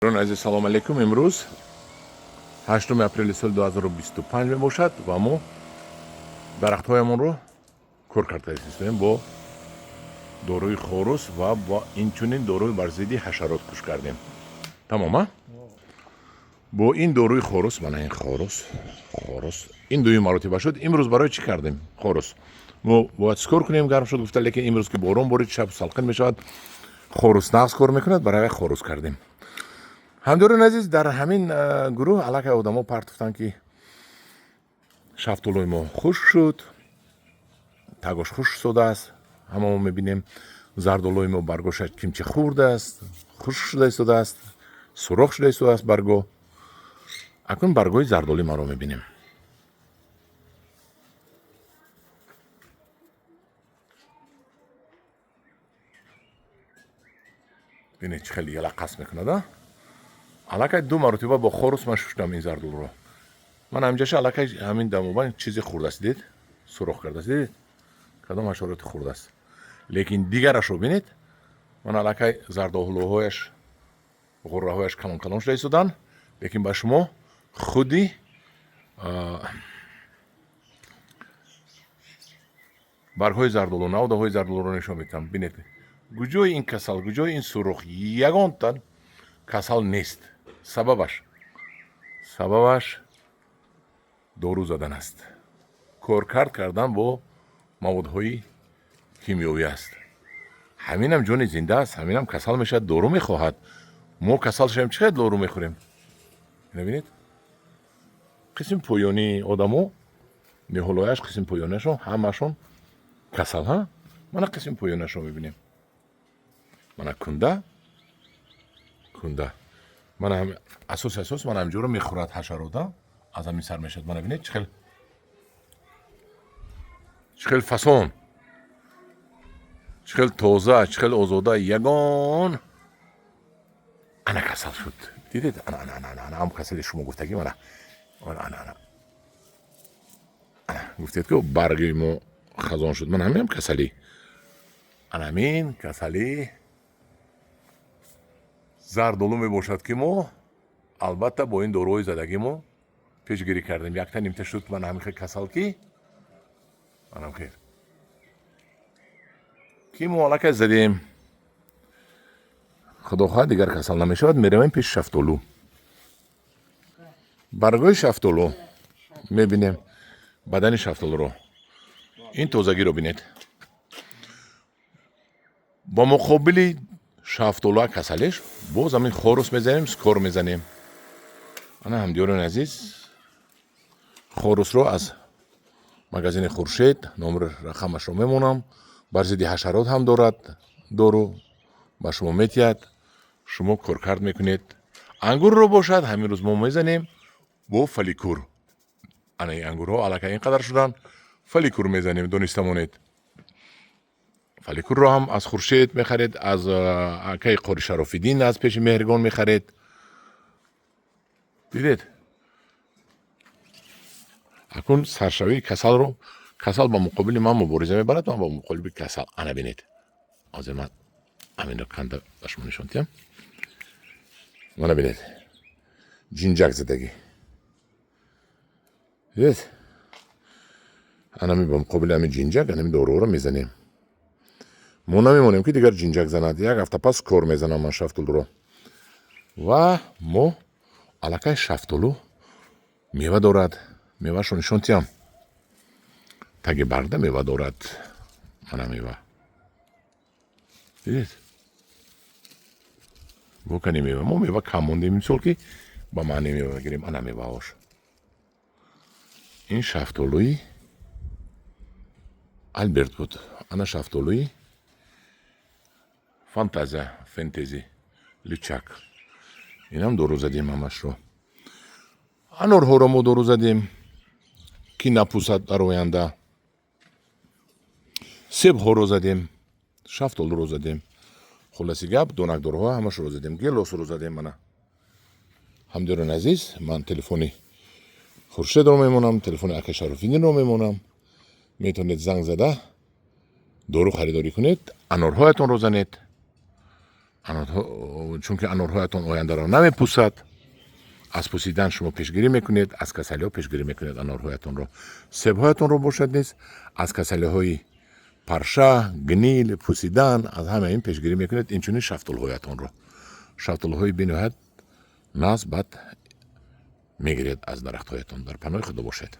Азиз, салом алейкум. Имрӯз 8 апрели соли 2025 мебошад ва мо дарахтҳоямонро кор карда истоем бо доруи хорус ва бо инчунин доруи бар зидди ҳашарот куш кардем. Тамом, а? Бо ин доруи хорус, мана ин хорус, хорус ин дуюм маротиба шуд. Имрӯз барои чӣ кардем хорус? Мо бояд скор кунем, гарм шуд гуфта, лекин имрӯз ки борон борид, шаб салқин мешавад, хорус нағз кор мекунад, барои хорус кардем. Ҳамдиёрони азиз, дар ҳамин гурӯҳ аллакай одамо партофтанд, ки шафтолӯи мо хушк шуд, тагош хушк шудааст, ҳама мо мебинем. Зардолӯи мо баргоша кимчи хурдааст, хушк шуда истодааст, сурох шуда истодааст барго. Акнун баргои зардолӯи маро мебинем. Бинед, чӣ хеле ялаққас мекунад, а? Аллакай ду маротиба бо хорус ман шуштам ин зардолуро. Ман ҳамҷаша аллакай ҳамин дамобан чизе хурдааст, дидед, сурох кардааст, дидед, кадом ҳашароти хурдааст. Лекин дигарашро бинед, ман аллакай зардолуҳояш, ғурраҳояш калон калон шуда истоданд, лекин ба шумо худи баргҳои зардолу, навдаҳои зардолуро нишон медиҳам. Бинед, куҷои ин касал, куҷои ин сурох? Ягонта касал нест. Сабабаш дору задан аст, коркард кардан бо маводҳои кимиёвӣ аст. Ҳаминам ҷони зинда аст, ҳаминам касал мешавад, дору мехоҳад. Мо касал шавем, чӣ қадр дору мехӯрем? Бинед, қисми поёнии одамо, ниҳолояш, қисми поёнашон ҳамашон касал. Ҳа, мана қисми поёнашро мебинем, мана кунда, кунда, мана асос, мана ҳамҷоро мехӯрад ҳашарота, аз ҳамин сар мешавад. Мана бинед, чӣ хел, чӣ хел фасон, чӣ хел тоза, чӣ хел озода, ягон. Ана касал шуд, дидед? Ана, ана, ана, ана ҳам касали шумо гуфтагӣ, мана, ана, ана, ана, ана гуфтед, ки барги мо хазон шуд. Мана ҳаминам касалӣ, ана ҳамин касалӣ зардолу мебошад, ки мо албатта бо ин доруҳои задагӣ мо пешгирӣ кардем. Якта нимта шуд, мана ҳамин хел касал, ки манам хел ки мо аллакай задем, худо хоҳад, дигар касал намешавад. Меравем пеши шафтолу, баргои шафтолу мебинем, бадани шафтолуро, ин тозагиро бинед. Ба муқобили шафтолуа касалеш боз ҳамин хорус мезанем, скор мезанем. Ана, ҳамдиёрони азиз, хорусро аз магазини Хуршед, номер рақамашро мемонам, бар зидди ҳашарот ҳам дорад дору, ба шумо метиҳад, шумо коркард мекунед. Ангурро бошад, ҳамин рӯз мо мезанем бо фаликур. Ана ин ангурҳо аллакай ин қадар шуданд, фаликур мезанем, дониста монед. Фаликурро ҳам аз Хуршед мехаред, аз акаи Қори Шарофиддин, аз пеши Меҳргон мехаред. Дидед, акнун саршавии касалро, касал ба муқобили ман мубориза мебарад, ман ба муқобили касал. Ана бинед, ҳозир ман ҳаминро канда ба шумо нишон диҳам. Мана бинед, ҷинҷак задагӣ, дидед? Анами ба муқобили ҳамин ҷинҷак анами доруҳоро мезанем. Мо намемонем, ки дигар ҷинҷак занад. Як ҳафта пас кор мезанам ман шафтолуро. Ва мо аллакай шафтолу мева дорад, меваашро нишон диҳам. Таги баргда мева дорад, мана мева, дидед? Бокани мева, мо мева кам мондем имсол, ки ба маъни мева гирем. Ана меваҳош. Ин шафтолуи Алберт буд, ана шафтолуи Фантазия, Фентези, Лючак. Инам дору задем ҳамашро. Анорҳоро мо дору задем, ки напусад дар оянда. Себҳоро задем, шафтолуро задем. Хулоси гап, донакдорҳо ҳамашро задем, гелосро задем. Мана, ҳамдиёрони азиз, ман телефони Хуршедро мемонам, телефони ака Шарофиддинро мемонам, метавонед занг зада дору харидорӣ кунед, анорҳоятонро занед. Чунки анорҳоятон ояндаро намепусад, аз пусидан шумо пешгирӣ мекунед, аз касалиҳо пешгирӣ мекунед анорҳоятонро. Себҳоятонро бошад низ аз касалиҳои парша, гниль, пусидан, аз ҳама ин пешгирӣ мекунед. Инчунин шафтолҳоятонро, шафтолҳои бениҳоят нағз бад мегиред аз дарахтҳоятон. Дар паноҳи Худо бошед.